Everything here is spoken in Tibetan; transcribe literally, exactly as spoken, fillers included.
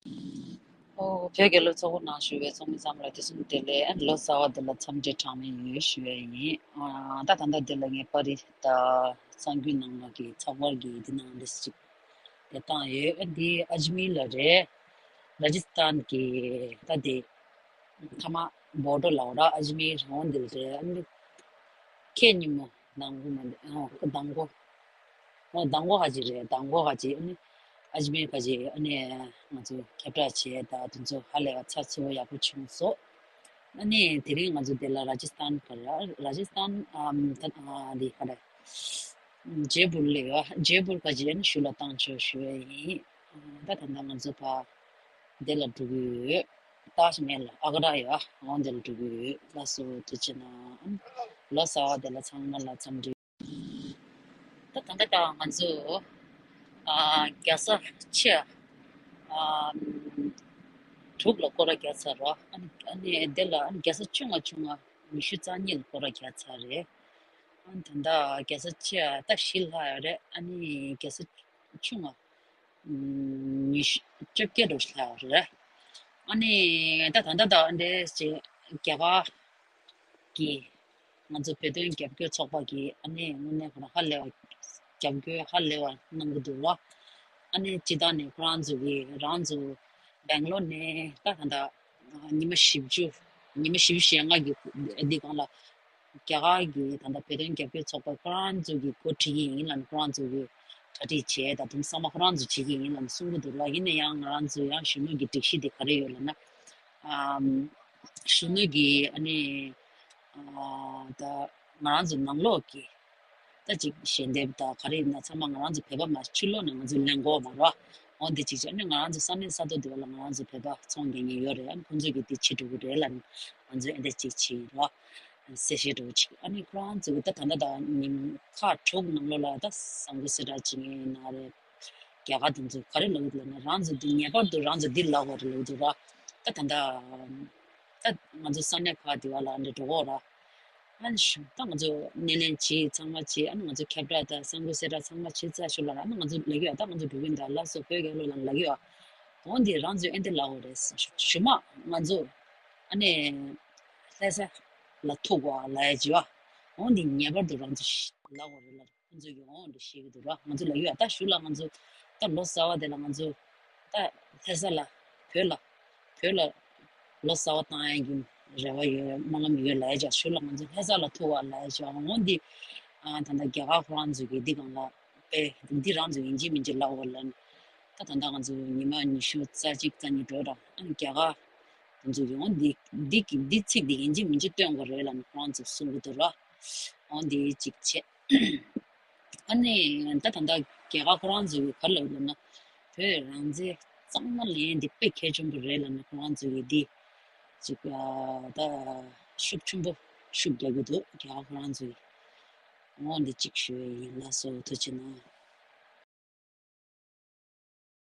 ཨོ། བོད་རྒྱལ་ལོ་ཚོགས་པ་ནང་ཞུགས་པའི་ཚོགས་མི་ཚང་མ་ལ་དུས་གསུམ་བདེ་ལེགས། ལོ་གསར་བ་འདི་ལ་འཚམས་འདྲི་གྲངས་མེད་ཡོད་ཞུ་ཡ་ཡིན། ཨ། ད་ད་ལྟ་འདི་ལ་ངས་པར་རིས་དང་གསར་འགྱུར་ནང་ལོགས་ཀྱི་ཚགས་པར་གྱི་འདི་ནང་ལིསི་ཅིག་དེ་བཏང་ཡོད། འདི་ཨ་ཇི་མིར་ལ་རེད། ར་ཇི་སི་ཐན་གྱི་ད་དེ་མཐའ་མ་བོར་ཌར་ལ་འོ་ར། ཨ་ཇི་མིར་འོ་འདི་ལ་རེད། ཨ་ནི་ཁེ་ཉིན་མོ་ནང་གོ་མ་འདི་ཨོ་ཁོ་དང་གོ་ཨོ་དང་གོ་ཧ་ཅི་རེད། དང་གོ་ཧ་ཅི། ཨ་ནི་ཨ་ཇི་མིར་ཁ་ཅི། ཨ་ནི་ང་ཚོ་ཁྱབ་བསྒྲགས་བྱས་ད་དེ་ཚོ་ཧ་ལས་པ་ཚ་ཚུ་བ་ཡག་པོ་བྱུང་སོང་། ཨ་ནི་དེ་རིང་ང་ཚོ་དེ་ལ་ར་ཇི་སི་ཐན་ག་ར་ར་ཇི་སི་ཐན་ཨམ་ད་ཨ་འདི་ག་རེ། ཇེ་པུར་ལ་ཡོད། ཇེ་པུར་ག་ཅི་ཨ་ནི་ཞུ་ལ་བཏང་ཆོག་ཞུ་ཡ་ཡིན། ད་ད་ལྟ་ང་ཚོ་ཕ་དེ་ལ་འགྲོ་གི་ཡོད། ཏཱཇ་མ་ཧལ་ཨ་ག་ར་ཡོད། འོ་དེ་ལ་འགྲོ་གི་ཡོད། ལགས་སོ། ཐུགས་རྗེ་གནང་། ལོ་གསར་བ་དེ་ལ་ཚང་མ་ལ་འཚམས་འདྲི། ད་ད་ལྟ་ད་ང་ཚོ་ཨ་རྒྱལ་ས་ཆེ་ཨ་དྲུག་ལ་སྐོར་ར་རྒྱག་ཚར་རོ། ཨ་ནི་ཨ་ནི་དེ་ལ་ཨ་ནི་རྒྱལ་ས་ཆུང་ང་ཆུང་ང་ཉི་ཤུ་རྩ་གཉིས་ལ་སྐོར་ར་རྒྱག་ཚར་རེད། ཨ་ནི་ད་ལྟ་རྒྱལ་ས་ཆེ་ཨ་ད་བཞི་ལྷག་ཡོད་རེད། ཨ་ནི་རྒྱལ་ས་ཆུང་ང་ཉི་ཤུ་བཅོ་བརྒྱད་འགྲོ་ལྷག་ཡོད་རེད། ཨ་ནི་ད་ད་ལྟ་ད་འདྲས་ཅིག་རྒྱ་གར་གྱི་ང་ཚོ་བོད་དོན་རྒྱབ་སྐྱོར་ཚོགས་པ་གིས་ཨ་ནི་དངོས་གནས་ཁོ་རང་ཧ་ལས་པ་རྒྱབ་སྐྱོར་ཧ་ལས་པ་གནང་གི་འདུག་བ། ཨ་ནི་སྤྱི་བཏང་ནས་ཁོ་རང་ཚོ་གིས་རང་ཚོ་སྦེང་ལོར་ནས་ད་ད་ལྟ་ཉི་མ་བཞི་བཅུ་ཉི་མ་བཞི་བཅུ་ཞེ་ལྔ་གི་འདི་སྒང་ལ་རྒྱ་གར་གྱི་ད་ལྟ་བོད་དོན་རྒྱབ་སྐྱོར་ཚོགས་པ་ཁོ་རང་ཚོ་གིས་འགོ་ཁྲིད་ཀྱི་ཡིན་ལབ་ནས་ཁོ་རང་ཚོ་གིས་གྲ་སྒྲིག་བྱས་ད་དུང་ཚང་མ་ཁོ་རང་ཚོ་བྱེད་ཀྱི་ཡིན་ལབ་ནས་གསུང་གི་འདུག་ལ། ཡིན་ན་ཡང་ང་རང་ཚོ་ཡང་གཞོན་ནུ་གི་སྒྲིག་གཞི་དེ་ག་རེ་ཡོད་ལབ་ན། ཨམ། གཞོན་ནུ་གི་ཨ་ནི་ཨ་ད་ང་རང་ཚོ་ནང་ལོགས་ཀྱི་ད་ཅིག་ཞལ་འདེབས་དང་ག་རེ་ཡིན་ན་ཚང་མ་ང་རང་ཚོ་བོད་པ་མ་ཕྱི་ལོགས་ནས་ང་ཚོ་ལེན་དགོས་མ་རེད། འོ་འདི་ཅིག་བྱས་ཨ་ནི་ང་རང་ཚོ་ས་གནས་ས་ཐོག་འདི་བ་ལ་ང་རང་ཚོ་བོད་པ་ཚོང་རྒྱག་མཁན་ཡོད་རེད། ཨ་ནི་ཁོང་ཚོ་གིས་འདི་བྱེད་འགྲོ་གི་རེད་ལབ་ནས་ང་ཚོས་ཨ་འདི་ཅིག་བྱས་རོགས། གསལ་བཤད་འདྲ་བོ་ཅིག་ཨ་ནི་ཁོ་རང་ཚོ་གི་ད་ད་ལྟ་ད་ཉིན་ཁ་དྲུག་ནང་ལོགས་ལ་ད་གསར་འགོད་གསལ་བསྒྲགས་བྱེད་མཁན་ཡིན་ན་རེད། རྒྱ་གར་དེ་ཚོ་ག་རེ་ལབ་ཡོད་ལབ་ན་རང་ཚོ་འདི་ངེས་པར་དུ་རང་ཚོ་འདི་ལབ་དགོས་རེད་ལབ་འདུག་ར། ད་ད་ལྟ་ད་ང་ཚོ་ས་གནས་ཁག་དེ་བ་ལ་འདི་འགྲོ་དགོས་ར། ཨ་ནི་ཞུ་ད་ང་ཚོ་སྣེ་ལེན་བྱེད་ཚང་མ་བྱེད། ཨ་ནི་ང་ཚོ་ཁྱབ་བསྒྲགས་དང་གསར་འགོད་གསལ་བསྒྲགས་ཚང་མ་བྱེད་ཚར་ཞུ་ལ་ར། ཨ་ནི་ང་ཚོ་ལབ་ཀྱི་ཡོད། ད་ང་ཚོ་འགྲོ་གི་ཡིན་ད་ལགས་སོ་བོད་རྒྱལ་ལོ་ལ་ལབ་ཀྱི་ཡོད། འོ་འདི་རང་ཚོས་ཨེ་འདི་ལབ་དགོས་རེད་ཞུ་མ་ང་ཚོ་ཨ་ནི་ལྷ་ས་ལ་ཐུག་གོ་ལབ་ཡ་བྱེད་བ། འོ་འདི་ངེས་པར་དུ་རང་ཚོ་ལབ་དགོས་རེད་ལ། ཁོང་ཚོས་ཀྱི་འོང་འདྲ་བཤད་ཀྱི་འདུག་ར། ང་ཚོ་ལ་ཡོད་ད་ཞུ་ལ་ང་ཚོ་ད་ལོ་གསར་བ་དེ་ལ་ང་ཚོ་ད་ལྷ་ས་ལ་བོད་ལ་བོད་ལ་ལོ་གསར་བ་བཏང་ཡ་གི་རེ་བ་ཡོད་སྨོན་ལམ་ཡོད་ལ་ཡ་ཅག་ཞུ་ལ་ང་ཚོ་ལྷ་ས་ལ་ཐུག་བ་ལ་ཡ་ཅག་འོང་འདི་ད་ལྟ་རྒྱ་གར་ཁོ་རང་ཚོས་ཀྱི་འདི་གང་ལ་དཔེ་འདི་རང་ཚོ་ཡིན་གཅིག་མིན་གཅིག་ལབ་འོ་ལ་ད་ད་ལྟ་ང་ཚོ་ཉི་མ་ཉི་ཤུ་རྩ་གཅིག་རྩ་གཉིས་འགྲོ་ར། ཨ་ནི་རྒྱ་གར་དེ་ཚོ་ཡོང་འདི་འདི་འདི་ཚིག་འདི་ཡིན་གཅིག་མིན་གཅིག་སྟོན་དགོས་རེད་ལ་ནི་ཁོ་རང་ཚོས་གསུང་གི་འདུག་ར། འོང་འདི་གཅིག་བྱས། ཨ་ནི་ད་ད་ལྟ་རྒྱ་གར་ཁོ་རང་ཚོ་གིས་ག་རེ་ལབ་ཡོད་ལབ་ན། བོད་རང་བཙན་གཙང་མ་ལེན་འདི་དཔེ་གལ་ཆེན་པོ་རེད་ལབ་ནས་ཁོ་རང་ཚོ་གིས་འདི་ཅིག་ཨ་ད་ཤུགས་ཆེན་པོ་ཤུགས་རྒྱག་གི་འདུག་རྒྱ་གར་ཁོ་རང་ཚོ་གིས། འོ་འདི་གཅིག་ཞུ་ཡ་ཡིན། ལགས་སོ་ཐུགས་རྗེ་གནང་།